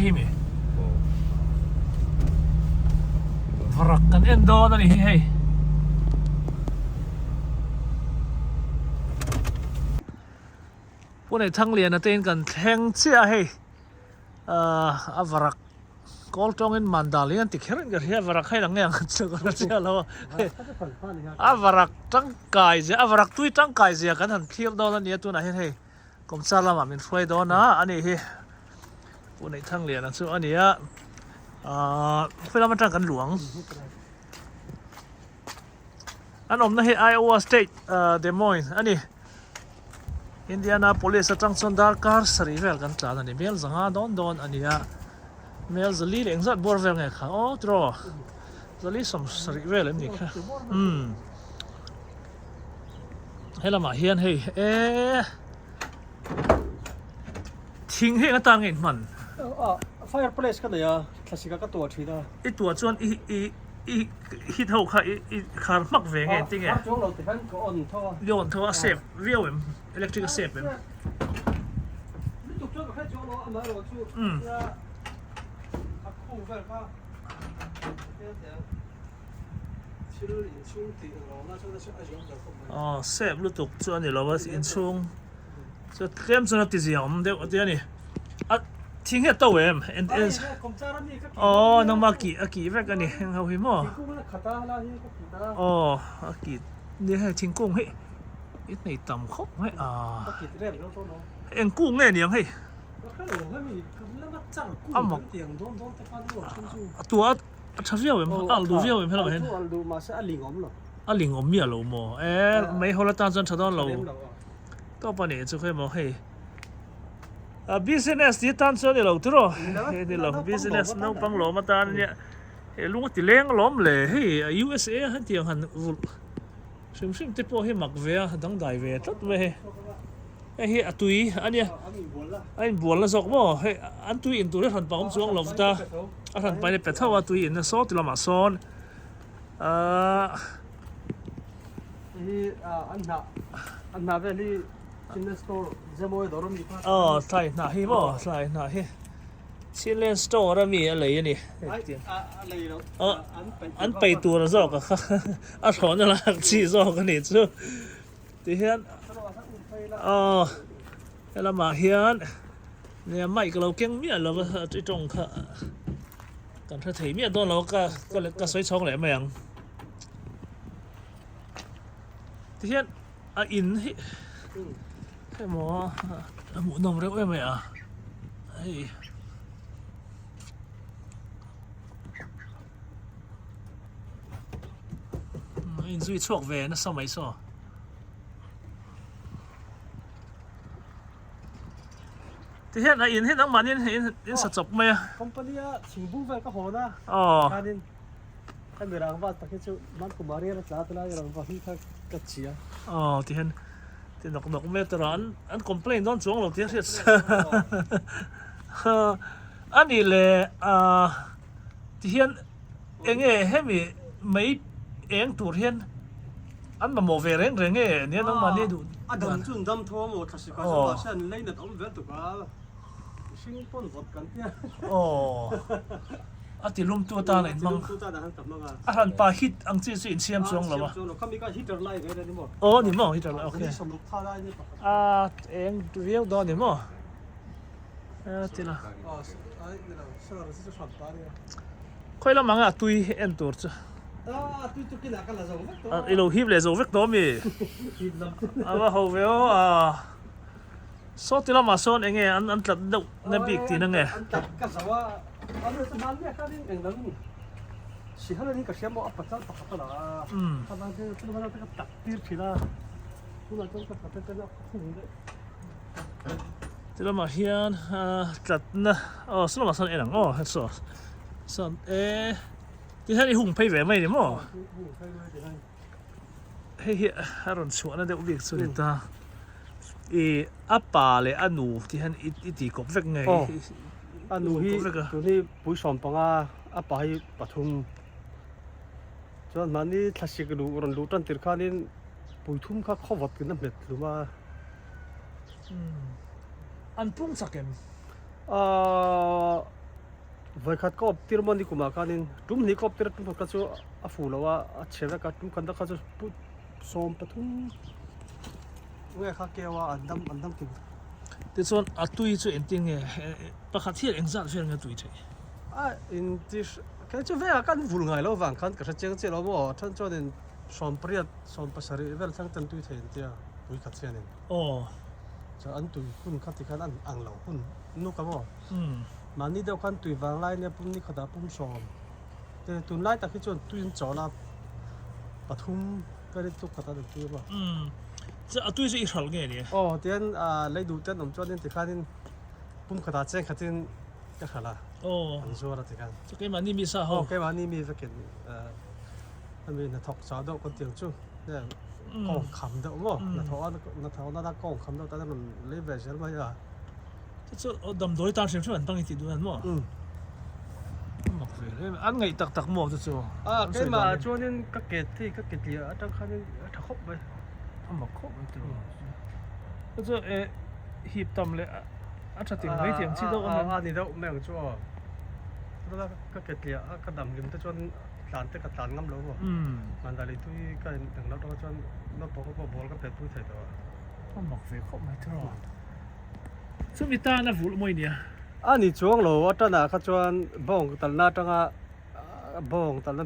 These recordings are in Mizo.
hi mi. Varak kan en dawn a ni hi hei. Pune Thangliana te in kan thleng chiah a hei a varak kawl tawngin mandal hi an ti kher in ka hria varak hei lang nge ang chu ka hre chiah lo a a varak tangkai zia a varak tui tangkai zia kan han thlir dawn a nia tunah hian hei kawmchar lamah min hruai dawn a a nih hi Pune Thangliana chu a ni a ahh khawi lam atang kan luang. An awmna hi Iowa State Des Moines a ni. Indianapolis atang chuan darkar sarih vel kan tlan a ni. Mel zanga dawn dawn a ni a. Mel zali leh engzat bawr vel nge kha aw tiraw zali sawmsarih vel em ni kha umm he lamah hian hei eee thing hi eng atan nge inhman? Fireplace ka nei a thlasik ah ka tuah thin a. I tuah chuan i i. I hit ho kha i khar hmak ve nge tinge? Khar chuang lo ti khan ka on tho a. I on tho a safe viau em? Electric a safe em? Lutuk chuan ka hre chuang lo a amaherawh chu nia a khu vel kha tlem teh ang thil inchhung tih eng lo na chuan a ziam ber khawp mai. Aw safe lutuk chu a ni lo a inchhung chu tlem chuan a ti zia awm deuh a ti a ni. A thing hi a to em en en aw nangma kih a kih vek a ni heng ho hi maw aw a kih nia hei thingkung hi i nei tam khawp mai a eng kung nge niang hei a mak a tua a tha viau em a alh duh viau em helaiah hian a ling awm miah lo maw e meihawl atan chuan tha dawn lo tawp a nih chu khawi maw hei. A business tih atan chuan ni lo tiraw hei ni lo business naupang lawm atan ania he lung a ti leng alawm le hei a USA a hetiang han vulh hrim hrim te pawh hi mak ve a dangdai ve tlat mai hei hei hi a tui ania a inbual na zawk maw hei an tui in tur hi a hran pah awm chuang lo ta a hran pahin a pe tho a tui in na saw ti lamah sawn ahh. Hei hi an hnah an hnah vel hi Chinland store Zemawi dawr a mi kha. Aw thlai hnah hi maw thlai hnah hi Chinland store a mi a lei a ni. A lei lo an peih tur a zawk a kha a thlawhna lak chi zawk a nih chu tihian aw helamah hian nia mic lo keng miah lo va i tawng kha kan hre thei miah dawn lo ka ka sawi chhawng leh mai ang. Tihian a in hi emaw a hmuhnawm reuh em mai a hei a inzui chhuak ve nasa mai saw. Tihian a in hi nangmahni in sa chawp mai a. Company a thingbu vel ka hawn a. Aw. Khanin. Hemi rangva tak hi chu Mankumari a la tla ta lai rangva hi kha ka chi a. Aw ti hian ti nawk nawk mai a an an complain dawn chuang lo tih a hriat a nih leh ah ti hian eng nge hemi mai eng tur hian an mamawh ve reng reng nge nia nangmahni duh A dam chu an dam tho a maw thlasik ah chuan mahse an leinat awm vel tuk a mihring pawn vawt kan tia. Aw. A ti lum tu atan a inhmang. A hran pa heat ang chi chu insiam chuang lo a. Aw ni maw heater lai okay. A eng viau dawn ni maw. A ti la. Khawi lam ang a tui en tur chu. I lo hip leh zo vek tawh ami. A va ho ve aw a. Saw ti lamah sawn enge an an tlat deuh na bik tih na nge? An tlat ka zo a, a nu chu hman miah khanin eng lo in Sihal anih ka hria maw a pachal pakhat a la a, kha van chu chu van ka tlat tir thin a, tunah chuan ka tlat a chuan a khung daih. Ti lamah hian tlatna aw saw lamah sawn en ang aw saw sawn e ti hian i hung phei ve mai ni maw? Hung phei mai ti hian. Hei hi a rawn chhuahna deuh bik chu ni ta. I a pa leh a nu tih hian i ti kawp vek nge? Aw, a nu hi tun hi puisawm panga a pa hi pathum. Chuan mahni thlasik luh rawn luh tan tir khanin puithum kha khawvawt in a hmet hlum a. An pung chak em? Ahh. Vawikhat ka awp tir maw ni kumah khanin tum hnih ka awp tir a tum khat kha chu a fuh lo a a chhe vek a tum khat kha chu put 13 nge kha keu a an dam an dam kim. Tichuan a tui chu engtin nge pakhat hian engzat vel nge tui theih? A inti kei chu vengah khan vul ngai lo vang khan ka hre chiang chiah lo maw a then chuanin 80 70 vel thleng ten tui thei an tia pui khat hianin. Aw. Chuan an tui hun kha tikhan an ang lo hun nuk a maw. Mahni deuh khan tui vang lai nia pum ni khatah pum sawm te tunlai tak hi chuan tui an chawl a pathum vel in tluk khatah an tui a maw. Chu a tui chu i hralh nge ni? Aw tian lei duh ten awm chuanin tikhanin pum khatah cheng khatin ka hralh a an zuar a tikhan. Chu keimahni mi sa ho? Aw keimahni mi vekin hemi hnathawk chau deuh kan tih ang chu kawng kham deuh maw hnathawh a hnathawh nana kawng kham deuh tan a rawn lei ve zel mai a. Chu chu damdawi tan hrim hrim an hmang i tih duh an maw? Mak ve hle mai. An ngaih tak tak maw chu chu? A keimah chuanin ka ke thi ka ke tliah atang khanin a tha khawp mai. A mak khawp mai tiraw. Chu chu e hip tam leh a tha ting mai tiang chi deuh a ni. A ni deuh mai ang chu aw. Chutah ka ke tliah a ka dam hlim te chuan tlan te ka tlan ngam lo maw. Mandali tui ka in englo atang chuan naupang ho pawh ball ka pet pui thei tawh a. A mak ve khawp mai tiraw. Chumi tan a vulh mawi nia. A ni chuang lo a tanah kha chuan bawng talna atanga bawng talna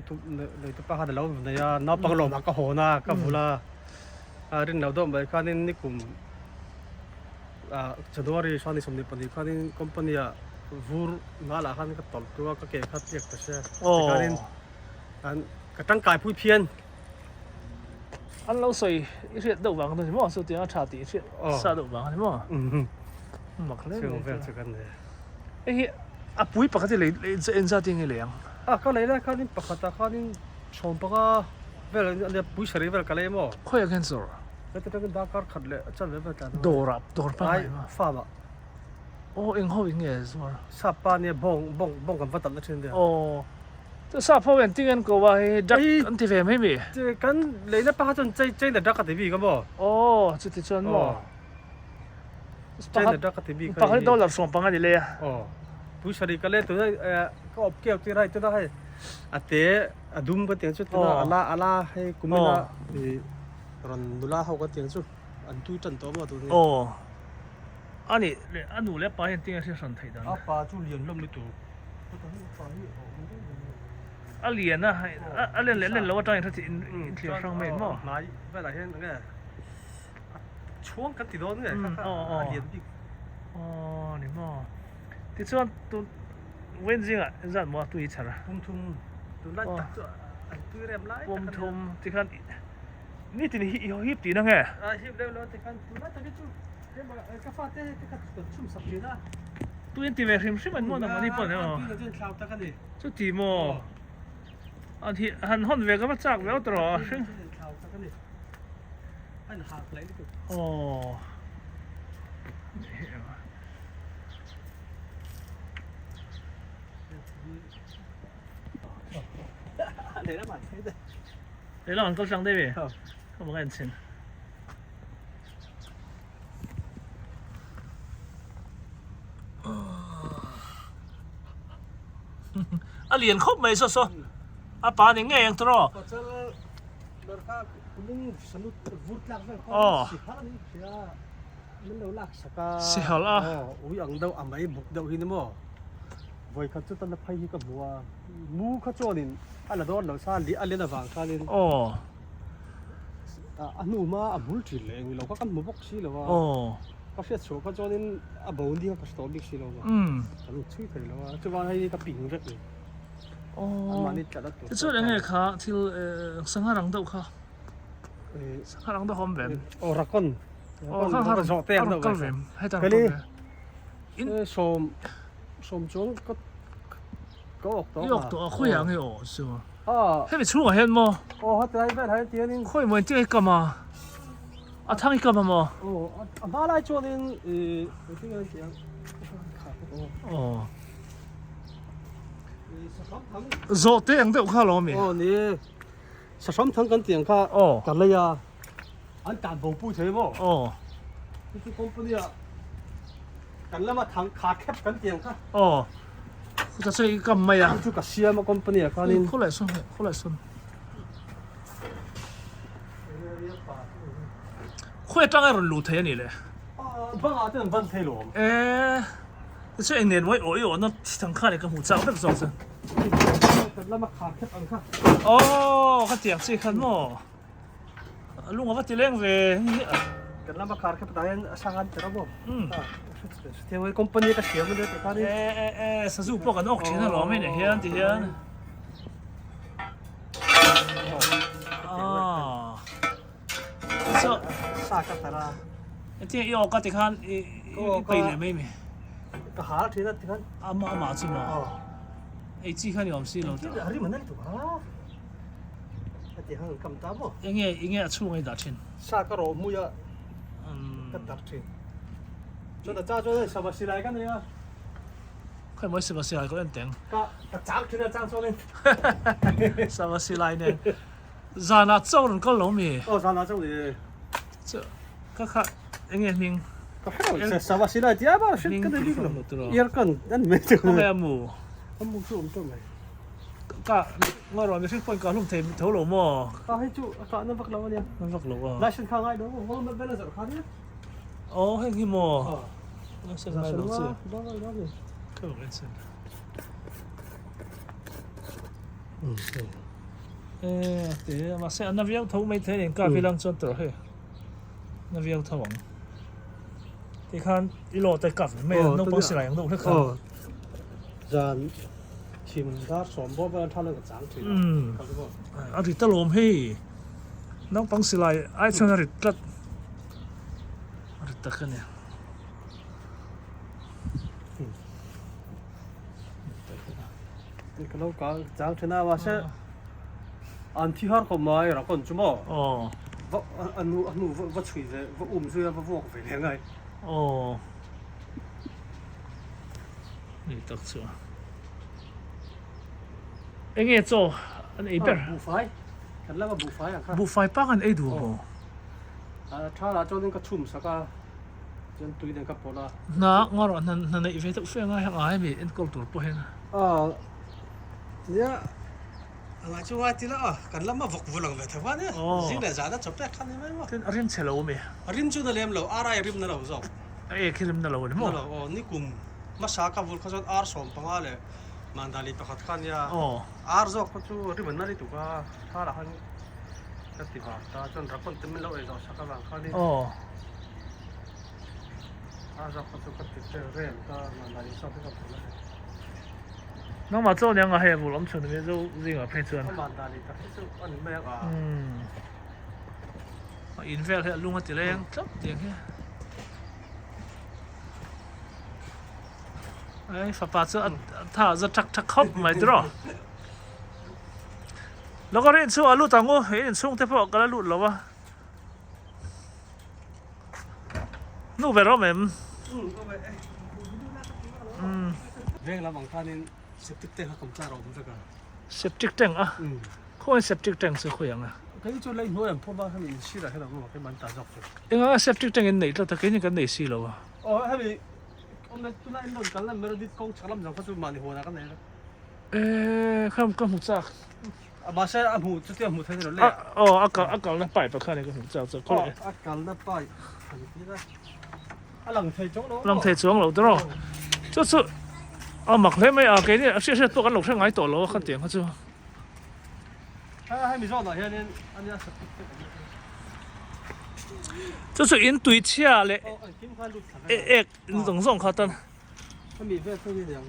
nei te pakhat a lo nei a, naupang lawmah ka hawn a, ka vulh a, a rin loh deuh mai khanin nikum ah January 22 khanin company ah vur ngalah khan ka tawlh tluk a, ka ke kha tliak ta sia tikhanin ka tangkai pui phian. An lo sawi i hriat deuh vang a ni maw? Chutiang a tha tih i hriat sa deuh vang a ni maw? Mak hle mai chu. Hei hi a pui pakhat hi lei engzat in nge lei ang? A ka lei lai khanin pakhatah khanin 15 vel a nia pui sarih vel ka lei maw? Khawiah khan zawr? Heti atangin darkar khat leh a chanve vel tlan a. Dawrah dawr pangngai maw? Farm ah. Aw eng ho in nge zuar? Sap pa nia bawng bawng bawng kan va talh na thin nia. Aw. Chu sap ho hian ting an ko a hei duck an ti ve mai mi? Kan leina pakhat chuan chei cheina duck a ti bik a maw? Aw chuti chuan maw? Cheina duck a ti bik a Pakhat dollar 15 ni lei a. Aw. Pui sarih ka le tuna ka awp keu tir a hei tuna hei a te a dum ka tiang chu tuna a la a la hei kumina i rawn nula ho ka tiang chu an tui tan tawh maw tun hi. Aw. Ani leh a nu leh a pa hian tinge hria hran theih dan? A pa chu lian hlawm lutuk. A lian a, a len leh len lo atangin hre in thlir hrang mai maw? Hnai velah hian enge a chhuang kan ti dawn nge kha kha a lian bik. Aw ni maw. Tichuan tun vawiin zingah zat maw a tui chhar a? Pum thum tunlai tak chu an tui rem lai tak a nia. Pum thum tikhan nitin hi i hip tihna nge? A hip deuh lo tikhan tunlai tak hi chu Ka fate te kha kan chhum sak thin a. Tu in ti ve hrim hrim an maw nang ani pawh emaw. Tui chu thlau tak a ni. Chuti maw. An hi han hawn ve ka va chak ve tawh a hring. Thlau tak a ni. An hak lai lutuk. Aw. Lehlam an kal tlang deuh e. Ka bawk a en chhin. A lian khawp mai saw saw a pa ni ngei ang tawh aw sihal a ui ang deuh a mai buk deuh hi ni maw vawikhat chu tan a phei hi ka hmu a mu kha chuanin a la dawn lo sa a lian avang khanin aw A hnu hma a bul thin leh englo kha kan hmu bawk si lo a, ka hriat chhuah kha chuanin a bo ni kha ka hre tawh bik si lo a, ka lut chhui thei lo a, chuvan hei ka ping vek ni, anmahni tlat a tur. Tichuan enge kha thil sangha rang deuh kha, sangha rang deuh kha awm ve em? Aw rakon, aw kha kha zawh te ang deuh kal ve em? Heta kal ve. In sawm sawm chuan ka ka awk tawh a. I awk tawh a, khawiah nge aw chu? Hemi chhungah hian maw? Aw heti lai vel hian tianin. Khawi maw engtin nge i kam a? A thang i kam a maw? Aw a hma lai chuanin ih engtin nge an tih ang? Aw. Zawh te ang deuh kha lo ami? Aw ni e. Sahram thang kan tih ang kha ka lei a. An tan bo pui thei maw? Aw. Chu company ah kan lama thang kha khep kan tih ang kha. Aw. Khuta chu i kam mai a. Chu ka siam a company ah khanin. Khawlai sawn hei khawlai sawn. Khawi atanga rawn luh thei a nih le? Bangah te an ban thei lo awm. Eee chu eng nen mawi aw i awhna thang khan ka hmuh chak vek zawk chu. Kan lama khar khep ang kha. Aww ka tiang chi khan maw. Lung a va ti leng ve hi a. Kan lama khar khep tah hian a sang an ti ram aw. Hetiang company ka siam ania tih khan in. E e e sazu pawh kan awk thin alawm hei nih hian ti hian. Ah. So sa ka tar a. Hetiang i awk a ti khan i i pei leh mai mi. Ka hal thin a ti khan. Ama ama chu maw. Ei chi khan i awm si lo ta. Rim an tu ha. Enge enge a chhung a i dah thin? Sa ka rawh mui a ka tar thin. Chuan a cha chuan hei sava silai ka nei a. Khawi mawi sava silai ka en teng. Ka ka chang thin a chang chuan in. Sava silai nen zanah chauh rawn kal lo mi? Aw zanah chauh ni e. Chu ka kha enge hming? Ka hre lo sava silai tia ba hre ka nei bik lo. Ear gun an mai chu. Khawnge a mu? A mu chu awm tawh mai. Ka ngawi rawh mihring pawhin ka hlum thei tho lo maw? Ka hei chu a kahna vak lo a nia. Na vak lo a. License kha ngai lo maw? Ngawm vel a zawrh kha nia. Aw heng hi maw? License ngai lo chi. Ka vak en sen. E te mahse a na viau tho mai thei nen ka vilang chuan tawrh hei. Na viau tho ang. Tikhan i lawh te kap mai a naupang silai ang deuh hlek khan. Zan thim dar sawm bawr vel an tha lo ka chang thin a. A rit alawm hei naupang silai ai chuan a rit tlat a rit tak a ni. Ka lo ka chang thin a mahse an thi har khawp mai rakon chu maw va a hnu a hnu va chhui ve va um zui a va vuak ve leh ngai. Aw. Ni tak chu. Enge chaw an ei ber? Buhfai. Kan lama buhfai ang kha. Buhfai pak an ei duh maw? A tha lah chuanin ka chhum sak a, chuan tui nen ka pawlh a. Hna ngaw rawh hna hna neih ve deuh fe ngai a ngai mi enkawl tur pawh hian. A nia a ngai chu ngai ti la a, kan lama vawk vul ang ve thei va nia. Zing leh zan a chaw pek kha ni mai maw. Tin a rim chhe lo ami? A rim chu na lem lo, ar ai a rim na lo zawk. A ek hi rim na lo a ni maw? Na lo aw, nikum hmasa ka vul kha chuan ar 15 leh mandali pakhat kha nia. Ar zawk kha chu rim an na lutuk a, thar ah khan ka ti vang ta chuan rakon te min lo ei zawh sak avang khanin ar zawk kha chu ka ti tel rem ta mandali zawk hi ka vul a ni. Nangmah chaw nia nga hei a vul awm chhun ami zo zingah phei chuan. A mandali tak hi chu a ni mai ang a. A in vel hi a lung a ti leng tlat tiang hi. Ai fapa chu a tha za thak thak khawp mai tiraw. Lawk a rin chu a lut ang u in inchhung te pawh ka la lut lo a. Nu ber awm em? Veng lam ang khanin septic tank a kawm tlar a awm vek a. Septic tank a? Khawnge septic tank chu khawi ang a? Kei chu lei hnuai an phum a, hemi in sirah hian a awm a, keimah an tah zawk chu. Enganga septic tank in neih tlat a, keini kan nei si lo a. Aw hemi awm e, tunah in rawn kal na Meredith kawng chhak lam zawng kha chu mahni huanah kan nei vek. Eee kha ka hmu chak. Mahse a hmuh chutia hmuh theih ni lo le. Aw a kal a kalna pipe ah khan ka hmu chak chu khaw leh. A kalna pipe an ti la. A lang thei chuang lo. Lang thei chuang lo tiraw. Chu chu a mak hle mai a keini a hriat hriat pawh kan lo hre ngai tawh lo a khan tiang kha chu. Hei hemi zawnah hianin ania septic tank a ni. Chu chu in tui chhia leh ek zawng zawng kha tan.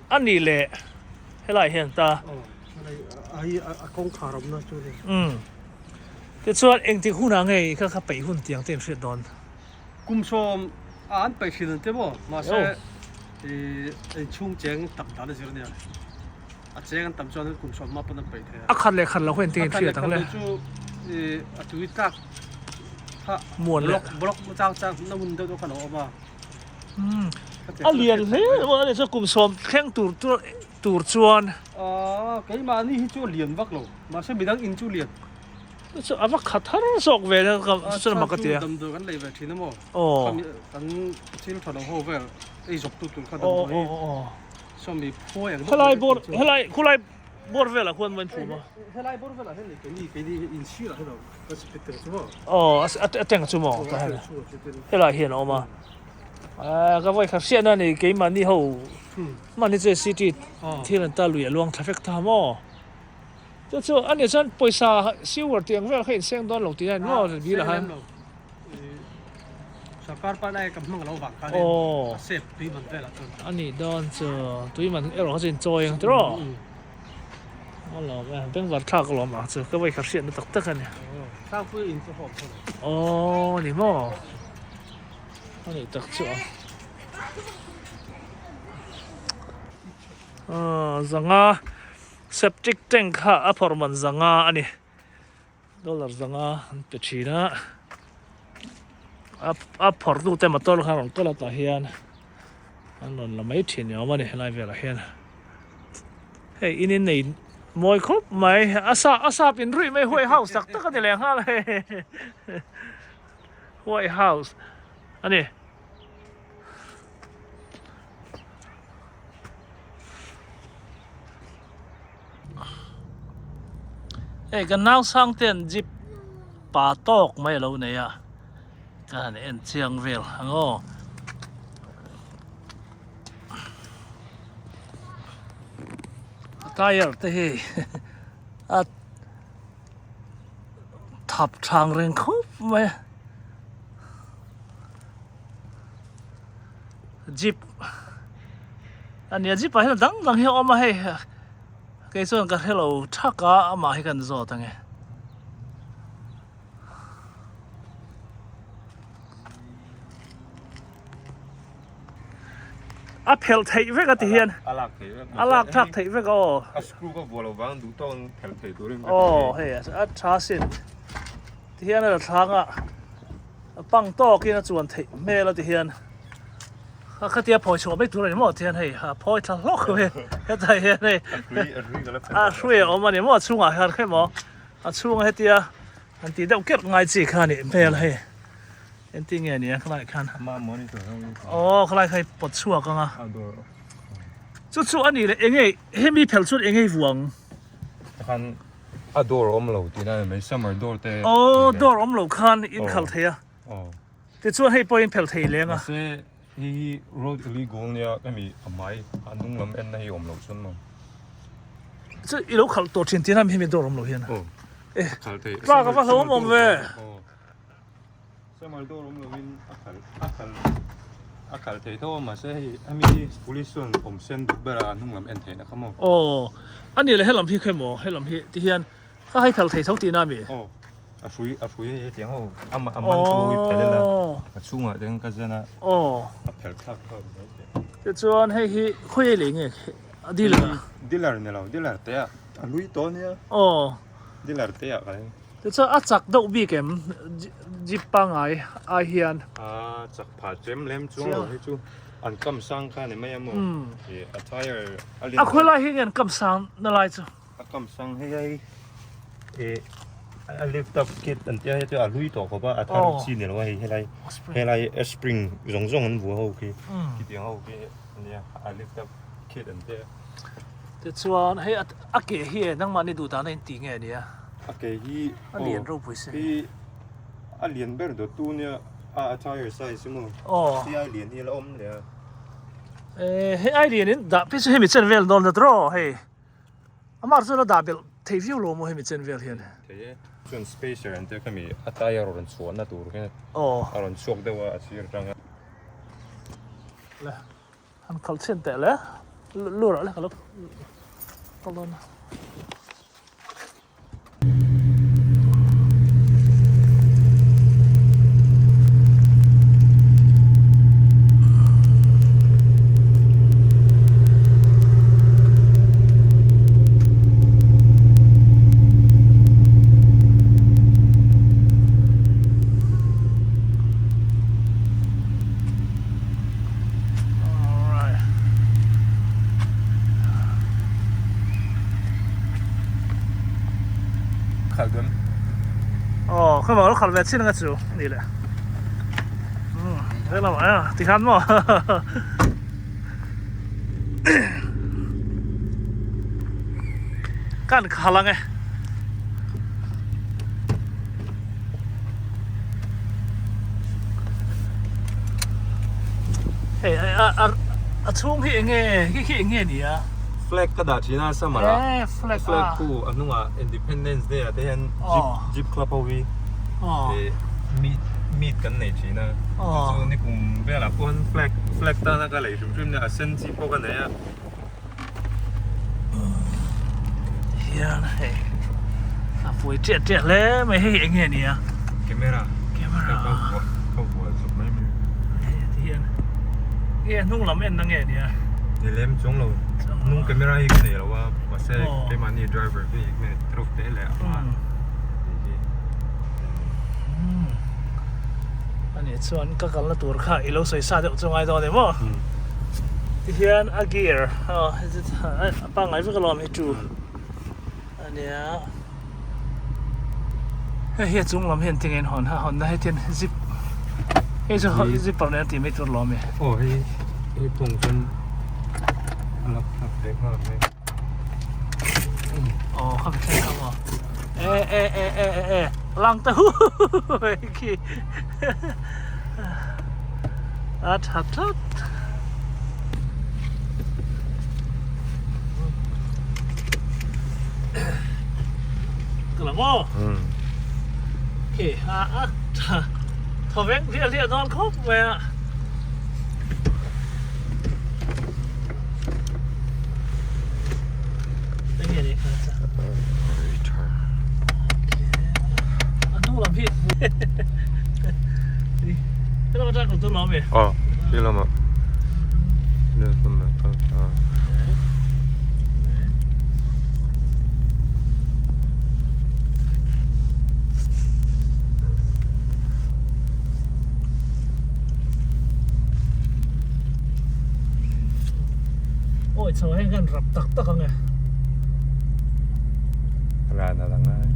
A nih leh helai hian ta. Umm tichuan engtik hunah nge i kha kha peih hun tiang te in hriat dawn? Kum sawm a an peih hrilh an ti maw? Mahse inchhung cheng tam dan a zir ania. A cheng an tam chuan kum sawm hma pawn an peih thei a. A khat leh khat lo kha engtin hriat ang le? A khat leh khat lo chu a tui tlak kha block chang chang na hun deuh deuh kha a lo awm a. A lian hle a ni chuan kum sawm thleng tur tur chuan. Aaa keimahni hi chu a lian vak lo mahse midang in chu lian. Chu a va khat har zawk ve na ka chu mak a tia. Damdawi kan lei ve thin a maw. Aw. Kan thil tha lo ho vel ei zawk tu tur kha damdawi. Sawmi phuai ang Helai bawr helai khulai bawr velah khuan main phum a. Helai bawr velah hian keini keini in sirah hian a awm a spit ang chu maw. Aw a tank chu maw tah hian helai hian a awm a. Ka vawi khat hriatna a ni keimahni ho hman hi chu city thil an ta lui a luang thla vek ta maw. Chu chu a nih chuan pawisa sewer tih ang vel kha inseng dawn lo tih a ni maw bilah hian. Sarkar pa lai ka hmang lo vang khan in a sep tui man velah chuan. A nih dawn chu tui man erawh kha chu inchawi ang tiraw. A lawm e bengvar thlak a lawm ang chu ka vawi kha hriatna tak tak a ni. Tlangpui in chu hawm thung. Aw ni maw a nih tak chu a. Zanga septic tank kha a phawrh man zanga a ni. Dollar zanga an pe thin a, a phawrh tu te motor kha rawn kal a tah hian an rawn la mai thin ni awm a ni helai velah hian hei in in nei mawi khawp mai a sa a sap in ruih mai huai house tak tak a ni leh nghal hei huai house a ni. Hei kan nau sang ten jeep pa tawk mai a lo nei a ka han en chiang vel ang aw. A tyre te hi a thap thang reng khawp mai a jeep a nia jeep ah hian a dang dang hi a awm a hei kei chuan ka hrelo thak a amah hi kan zawt ang e. A phelh theih vek a ti hian a lak thlak theih vek a aw. A screw ka vuah lo vang duh tawk ang phelh theih turin ka ti. Aw hei a tha sin ti hian a la thlang a. A pang tawkin a chuan theih hmel a ti hian a khatia phawi chhuah mai tur a ni maw ti hian hei a phawi thla hlawk mai hetah hian hei a hrui a awm a ni maw a chhungah hian khawi maw a chhunga hetia an tih deuh kerh ngai chi kha a nih hmel hei engtin nge a nia khalai khan aw khalai kha i pawt chhuak ang a chu chu a nih leh eng nge hemi phelh chuan eng nge i vuang. A door awm lo tih na mai summer door te. Aw door awm lo khan in khalh thei a. Aw. Tichuan hei pawh in phelh thei leng a. Mahse hei hi road illegal nia hemi a mai a hnung lam en na hi awm loh chuan maw. Chu i lo khalh tawh thin tih na hemi door awm lo hian. Aw. Eh. A khalh thei. Tla ka va hlauhawm awm ve. Aw. Summer door awm lo in a khalh a khalh a khalh thei tho a mahse hei hemi hi police chuan awm sen duh ber a a hnung lam en theihna kha maw. Aw a nih leh helam hi khawi maw helam hi ti hian ka hai khalh thei tho tihna ami? Aw a hrui a hrui hei hetiang ho a a man chu i phelh ila a chhungah te ka zen a aw a phelh thlak kha a mai thei. Tichuan hei hi khawi ei lei nge a dealer a? Dealer ni lo dealer te ah a hlui tawh ania. Aw. Dealer te ah ka en. Tichuan a chak deuh bik em jeep pangngai ai hian. A chak phah chem lem chuang lo hi chu an kam sang kha ni mai a maw ih a tyre a lian. A khawi lai hi nge an kam sang na lai chu? A kam sang hei hei ih a lift up kit an tia hei chu a hlui tawh khawp a a thar chi ni lo a hei helai helai a spring zawng zawng an vuah ho khi khitiang ho khi ania a lift up kit an tia. Tichuan hei a ke hi nangmahni duh dana in tih nge nia? A ke hi a lian ropui si. Hi a lian ber dawt tu nia a a tire size emaw aw hi ai lian hi a la awm leh a. Eh hei ai lian in dah phei chu hemi chen vel dawn dat rawh hei amah chuan a dah belh thei viau lo maw hemi chen vel hian. Thei e chuan spacer an tia khami a tire rawn chhuahna tur hi aw a rawn chhuak deuh a a sir atanga. Le. An khalh chhin teh le lur ah le ka lo kal dawn a. Aw ka lo khalh ve chin anga chu ni le umm he lamah e tikhan maw. Kan khal ang e. Hei a a a chhung hi enge khi khi enge ni a? Flag ka dah thin a summer ah. Eh flag a. Flag khu a hnungah Independence Day ah te hian jeep jeep club ho hi eh meet meet kan nei thin a. Chu ni kum velah pawh hian flag flag tana ka lei hrim hrim nia a sen chi pawh ka nei a. Hian hei a pui tiah tiah hle mai hei eng nge nia camera camera ka vuah ka vuah zawk mai mai hei ti hian nge hnung lam en na nge nia ni lem chuang lo hnung camera hi ka nei lo a mahse keimahni driver hi nge truck te leh a hma ani chuan ka kalna tur kha i lo sawi sa deuh chu ngai dawn em aw Tihian a gear a pangngai vek alawm hi chu ania hei hi a chung lam hian tinge in hawn a hawn na hetian zip hei chu zipper nen a tih mai tur alawm e aw hei hei phung chuan a lak thlak theih nghal mai aw kha mi thleng kha maw e e e e e e lang ta hu hei khi A tha tlat. Ka la maw? Khi a a tha thaw veng hliah hliah dawn khawp mai a. Enge ni kha cha. A hnung lam hi. Aw khi lamah Awi chho hian kan rap tak tak ang e. Ran a la ngai.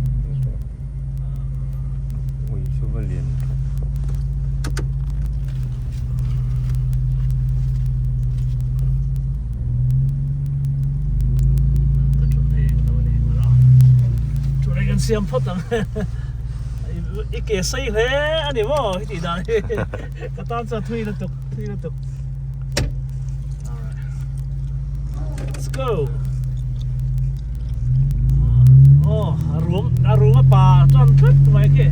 Ui chu va lian Kan siam phawt ang i ke sei hle a ni maw hi tih dan hi ka tan chuan thui lutuk thui lutuk Let's go. Oh, a rum a rum a pa chuan tlat mai khi.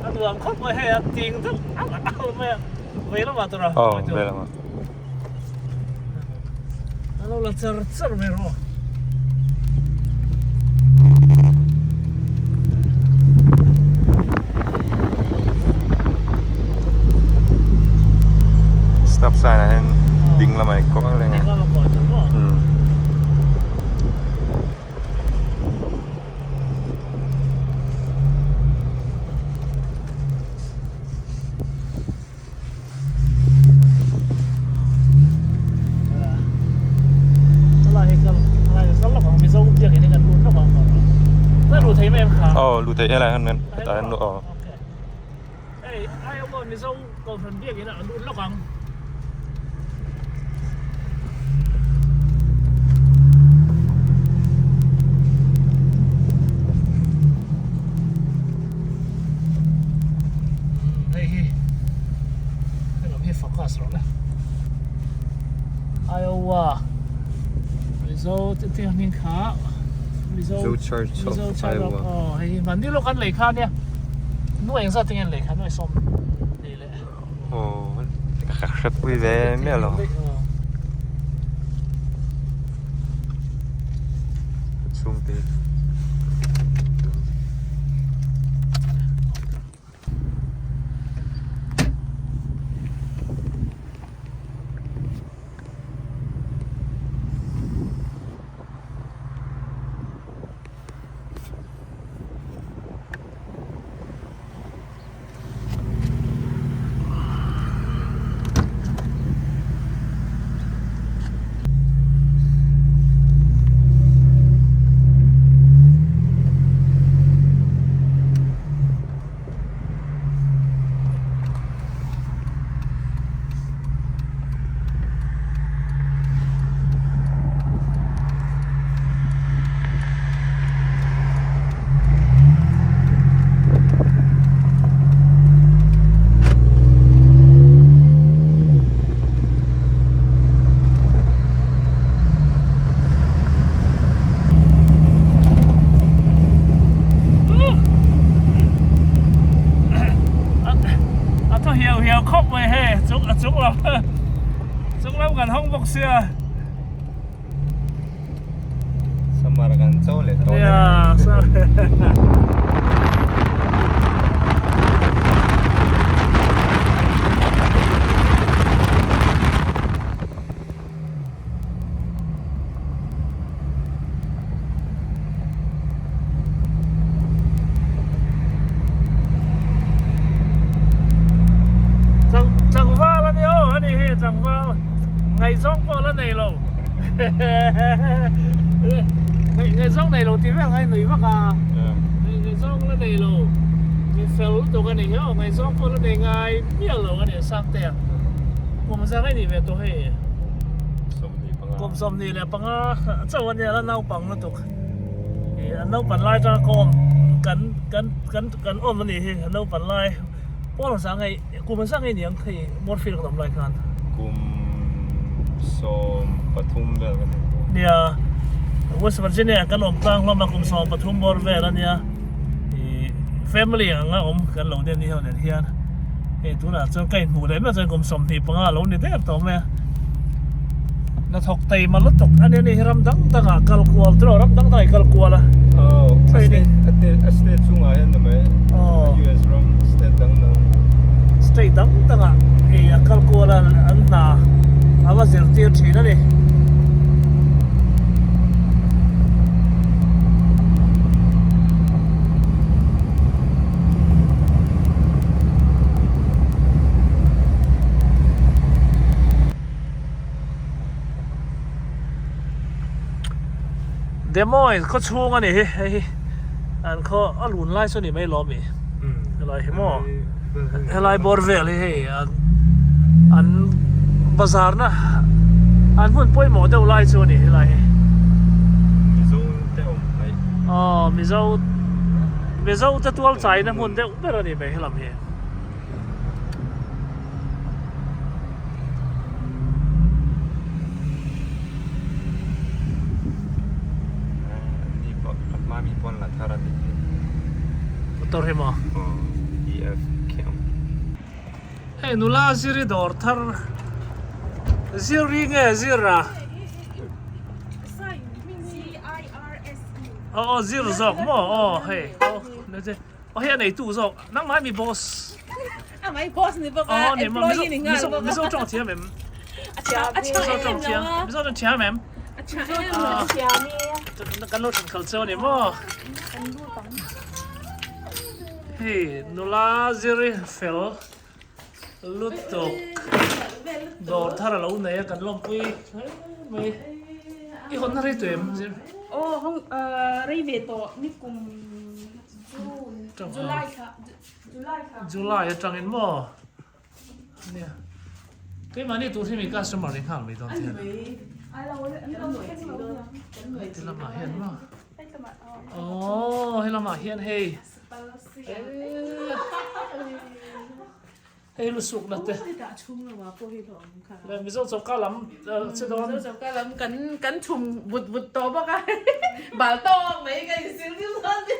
A nuam khawp mai hei a ting deuh al al mai a vei lamah tur a. Oh, vei lamah. A lo la char char mai rawh. Stop sign ah hian ding lamah i kawng reng a. Ding lamah kawng tur maw? Umm. Aw lu thei helai han hetah hian aw. Hei hi helam hi focus rawh le Iowa Mizo te te hming kha Mizo Church of Iowa aw hei hi hmanni lawk an lei kha ania nuai engzat te nge an lei kha nuai sawm nei leh aw ka hre pui ve miah lo chhungte. mai hei chung a chung lam chung lam kan hawng bawk sia. Summer kan cho leh tawh nia summer. Tlangval a ni aw a ni hi tlangval ngaihzawng pawh la nei lo ngaihzawng nei lo tih vel kha i nui vak a ngaihzawng la nei lo mi fel lutuk a ni hi aw ngaihzawng pawh la nei ngai miah lo a ni Sangtea kum zang a nih ve tawh hei kum 25 chauh a nia la naupang lutuk. Ih an naupan lai atanga ka awm kan kan kan kan awm a nih hi an naupan lai pawl hmasa ngei kum hmasa ngei ni ang hei Morphe kan awm lai khan. Kum 13 vel ka ni. Nia West Virginia kan awm tlang hlawm a kum 13 bawr vel a nia ih family anga awm kan lo nen ni ho nen hian hei tunah chuan ka inhmuh leh meuh chuan kum 25 a lo ni der tawh mai a. Hnathawk taima lutuk a nia ni hi ram dang dangah kal kual chu ram dang dangah i kal kual a. Aw a state chungah hian ni mai US ram state dang dang. State dang dangah hei a kal kual a an hna a va zirtir thin a ni. Des Moines khaw chhung a ni hi hei hi an khaw a lun lai chu a ni mai lawm i helai hi maw helai bawr vel hi hei an an bazar na an hmun pawimawh deuh lai chu a ni helai hi Mizo te awm hnaih aw Mizo Mizo te tual chai na hmun deuh ber a ni mai helam hi. Motor hi maw? Hei nula ziri dawr thar ziri nge zir a? Aw aw zir zawk maw aw hei aw aw hei a neitu zawk nangmah mi boss. A mai boss ni bawk a, employee ni nghal bawk a. Mizo tawng thiam em? A tha em lo a. Mizo tawng thiam em? A tha em lo a. Thiam e. Kan lo than khal cheu ni maw? Kan lut ang. Hei nula ziri fel lutuk dawr thar a lo nei a kan lawmpui hle mai. I hawnna rei tawh em zir? Aw hawng rei ve tawh ni kum June July thla July atangin maw nia keimahni tur hi mi customer ni nghal mai dawn te hian heti lamah hian maw aww he lamah hian hei Hei lu suk na te. Le Mizo choka lam che dawn. Mizo choka lam kan kan chhum vut vut tawh bawk a. Bal tawk mai ka insil deuh dawn ni.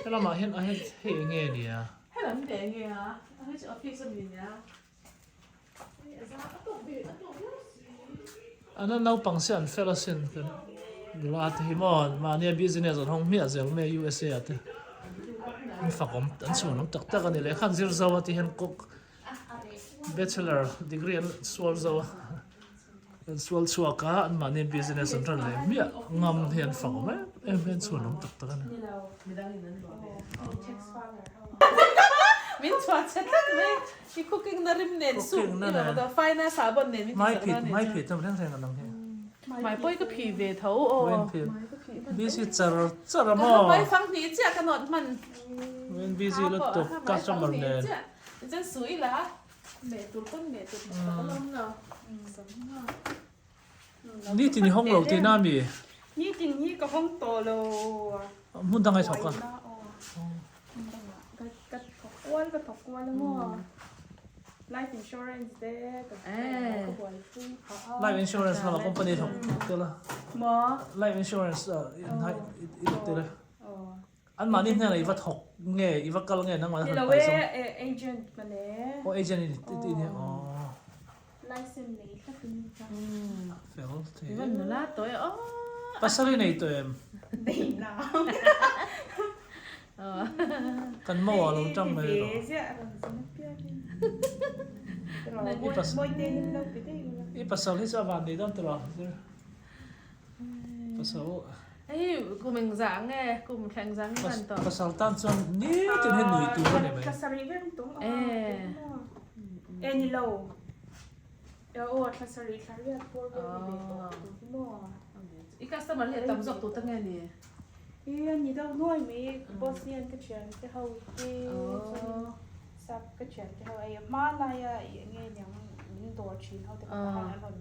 He lamah hian a hei hei eng nge nia? He lam te eng nge a? Hei chu office a mi nia. An a naupang si an fel asin kan nula te hi maw mahnia business an hawng hmiah zel mai a USA ah te an fak awm an chhuan awm tak tak a ni lehkha an zir zo a ti hian cook bachelor degree an sual zo a an sual chhuak a an mahni business an run leh hmiah ngam hi an fak awm em em hi an chhuan awm tak tak a ni. Min chhuah che tlat mai. I cooking na rim nen soup i lo ta fai na sabon nen min ti sak na Mai phit tam reng reng anang hi. Mai pawh i ka phi ve tho aw. Busy char char a maw. Mai fang hnih chiah ka nawt hman. Min busy lutuk customer nen. Chuan su ila meh tur pawn meh tur ka lawm lo. Nitin i hawng lo tihna a mi? Nitin hi ka hawng tawh lo. Hmun dang i thawk a? Hmun dangah ka thawk kual ka thawk kual a maw. Life insurance te ka buaipui phah a. Life insurance lamah company thawk tel a? Maw? Life insurance i tel a? Anmahni hnenah i va thawk. nge i va kal nge nangmah Ni lo e, agent male. Aw agent i ni ni aw. License nei thlap in ka. Fel thei. I van nula tawh e aw. Pasal i nei tawh em? Nei na. Kan mo ah lo tang mai rawh. I pasal hi chu a van nei dawn tawh lo zir. Pasal. Hei kum engzah nge kum thla engzah nge hman tawh. Pasal tan chuan nitin hi nui tur a ni mai. E ni lo. Aw thlasarih thlariat pawr vel ni ve tawh tur hi maw. I customer hi a tam zawk tur ta nge ni? I a ni deuh nuai mai Bosnian ka thian te ho hi chuan sap ka thian te ho ei a hma laia i eng nge niang min dawr thin ho te kha khan an rawn.